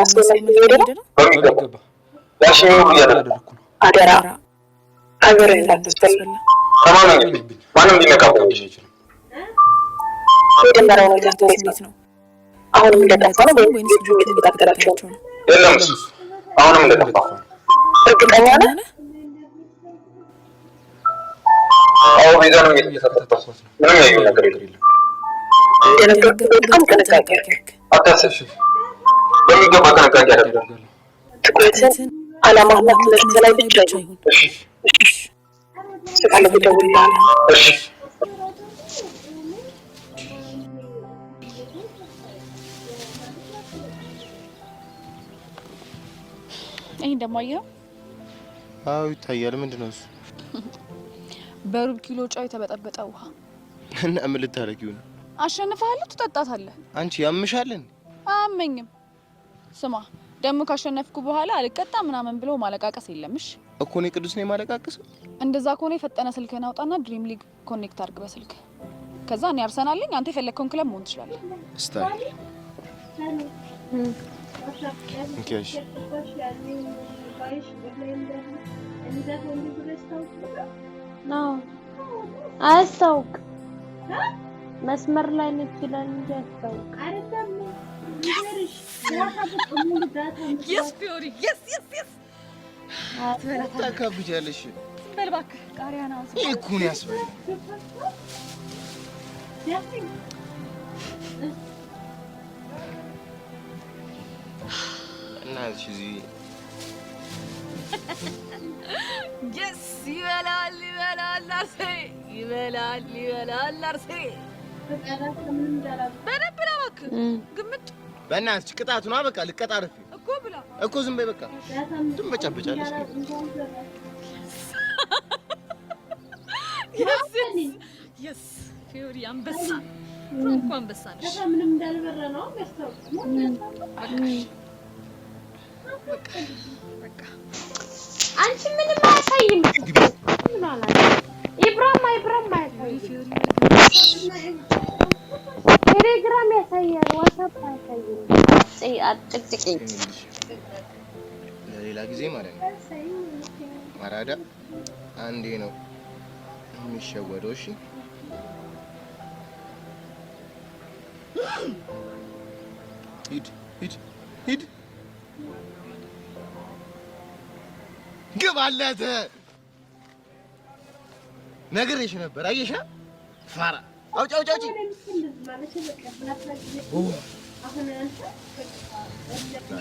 በማሰብ መልክ እየሄደ ነው። በሚገባ ያልሽኝ ሁሉ እያደረኩ እያደረኩ ነው። አደራ ሀገርህ እንዳትበላ። ተማመኝብኝ። ማንም ሊነካብኝ አይችልም። የጀመረው ሁኔታ እንዴት ነው? አሁንም እንደጠፋ ነው ወይም ልጁ እየተከታተላቸው ነው? የለም፣ እሱ አሁንም እንደጠፋ እንደጠፋ ነው። እርግጠኛ ነህ? አዎ፣ ቤዛንም እየተከታተልኳት ነው። ምንም ያየው ነገር የለም። የለም። እንደነገርኩህ በጣም ጥንቃቄ አድርግ። አታስብ፣ በሚገባ ጥንቃቄ አደርጋለሁ። አደርጋለሁ። ትኩረትህን ዓላማህና ትምህርት ላይ ብቻ ይሁን። እሺ፣ ስፈልግ እደውልልሃለሁ። እሺ። ይህን ደግሞ አየኸው? አዎ ይታያል። ምንድን ነው እሱ? በሩብ ኪሎ ጨው የተበጠበጠ ውሃ። እና ምን ልታረጊው ነው? አሸንፈሃለሁ፣ ትጠጣታለህ። አንቺ ያምሻልን? አያመኝም። ስማ ደግሞ ካሸነፍኩ በኋላ አልቀጣ ምናምን ብሎ ማለቃቀስ የለምሽ። እኮ እኔ ቅዱስ ነው የማለቃቅሰው። እንደዛ ከሆነ የፈጠነ ስልክህን አውጣና Dream League connect አድርግ በስልክ። ከዛ እኔ አርሰናል ነኝ፣ አንተ የፈለግከውን ክለብ መሆን ትችላለህ። Style እንኪያሽ አያስታውቅ መስመር ላይ ነች ይላል እንጂ አያስታውቅ። Yes ፊዮሪ፣ yes, yes, yes። ታካብጃለሽ። በል እባክህ ቃሪያ ነው። ይህ እኮ ነው ያስበላል። እናትሽ እዚህ Yes፣ ይበላል ይበላል አርሴ፣ ይበላል ይበላል አርሴ። በደንብ ብላ እባክህ፣ ግምጥ። በእናትሽ ቅጣቱ ነው። በቃ ልቀጣ አረፍ እኮ ብላ። እኮ ዝም በይ በቃ። ትንበጫበጫለሽ። Yes, yes ፊዮሪ፣ አንበሳ እኮ አንበሳ ነሽ። በቃ በቃ። አንቺ ምንም አያሳይም። ምን አላውቅም። ይብራም አይብራም አያሳይም። ቴሌግራም ያሳያል፣ ዋትስአፕ አያሳይም። አጭቅጭቅኝ። ለሌላ ጊዜ ማለት ነው። አራዳ አንዴ ነው የሚሸወደው። እሺ ሂድ ሂድ ሂድ፣ ግባለት። ነግሬሽ ነበር። አየሻ ፋራ። አውጪ አውጪ አውጪ።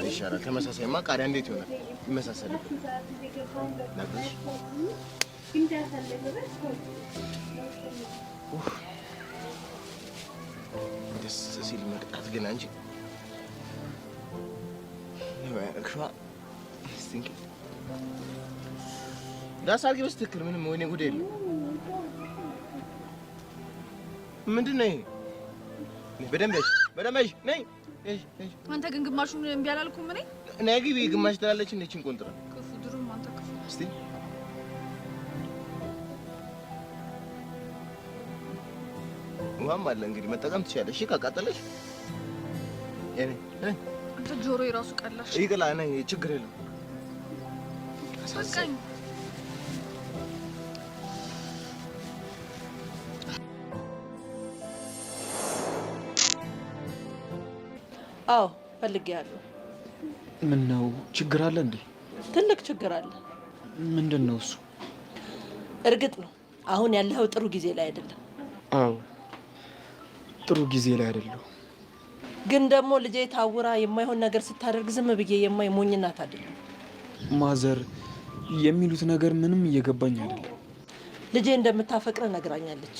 ይሻላል። ተመሳሳይማ ቃሪያ እንዴት ይሆናል? ይመሳሰልብን ነግሬሽ። ደስ ሲል መቅጣት ግን አንቺ ያረግሽዋ እስቲ እንኪ ዳስ አድርጊ በስትክክል። ምንም ወይኔ ጉድ የለም። ምንድን ነው ይሄ? በደንብ ያዥ፣ በደንብ ያዥ። ነይ ያዥ፣ ያዥ። አንተ ግን ግማሹን እምቢ አላልኩም እኔ። ነይ ግቢ። ግማሽ ትላለች እንደ ይህችን ቆንጥራ። ክፉ ድሮም አንተ ክፉ። እስቲ ውሃም አለ እንግዲህ መጠቀም ትችያለሽ። እሺ ካቃጠለሽ የኔ ነይ። አንተ ጆሮ የራሱ ቀላሽ። ይቅላ ነይ፣ ችግር የለም። በቃኝ። አዎ ፈልጌያለሁ። ምን ነው ችግር አለ እንዴ? ትልቅ ችግር አለ። ምንድን ነው እሱ? እርግጥ ነው አሁን ያለኸው ጥሩ ጊዜ ላይ አይደለም። አዎ ጥሩ ጊዜ ላይ አይደለሁ። ግን ደግሞ ልጄ ታውራ የማይሆን ነገር ስታደርግ ዝም ብዬ የማይ ሞኝ እናት አይደለም። ማዘር የሚሉት ነገር ምንም እየገባኝ አይደለም። ልጄ እንደምታፈቅር ነግራኛለች።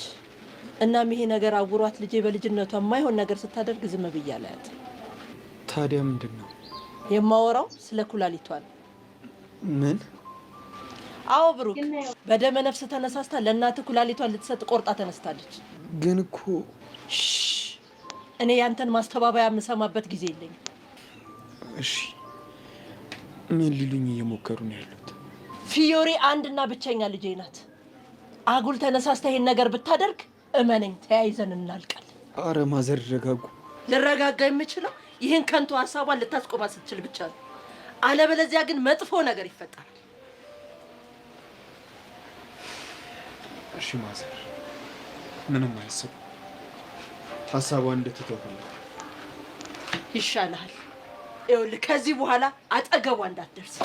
እናም ይሄ ነገር አውሯት ልጄ በልጅነቷ የማይሆን ነገር ስታደርግ ዝም ብዬ አላያት። ታዲያ ምንድን ነው? የማወራው ስለ ኩላሊቷ ነው። ምን? አዎ ብሩክ፣ በደመ ነፍስ ተነሳስታ ለእናትህ ኩላሊቷን ልትሰጥ ቆርጣ ተነስታለች። ግን እኮ ሽሽ፣ እኔ ያንተን ማስተባበያ የምሰማበት ጊዜ የለኝም። እሺ ምን ሊሉኝ እየሞከሩ ነው ያሉት? ፊዮሪ አንድና ብቸኛ ልጄ ናት። አጉል ተነሳስታ ይሄን ነገር ብታደርግ እመነኝ ተያይዘን እናልቃለን። አረ ማዘር ይረጋጉ። ልረጋጋ የምችለው ይህን ከንቱ ሀሳቧን ልታስቆማት ስትችል ብቻ ነው። አለበለዚያ ግን መጥፎ ነገር ይፈጠራል። እሺ mother፣ ምንም አያስቡ። ሀሳቧን እንድትተው ፈለኩ። ይሻልሃል። ይኸውልህ ከዚህ በኋላ አጠገቧ እንዳትደርስ።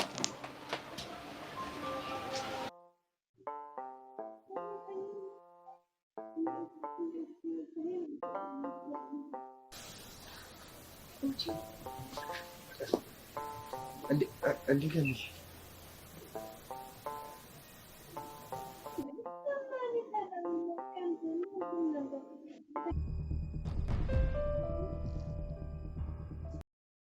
እንዴ ገኒ፣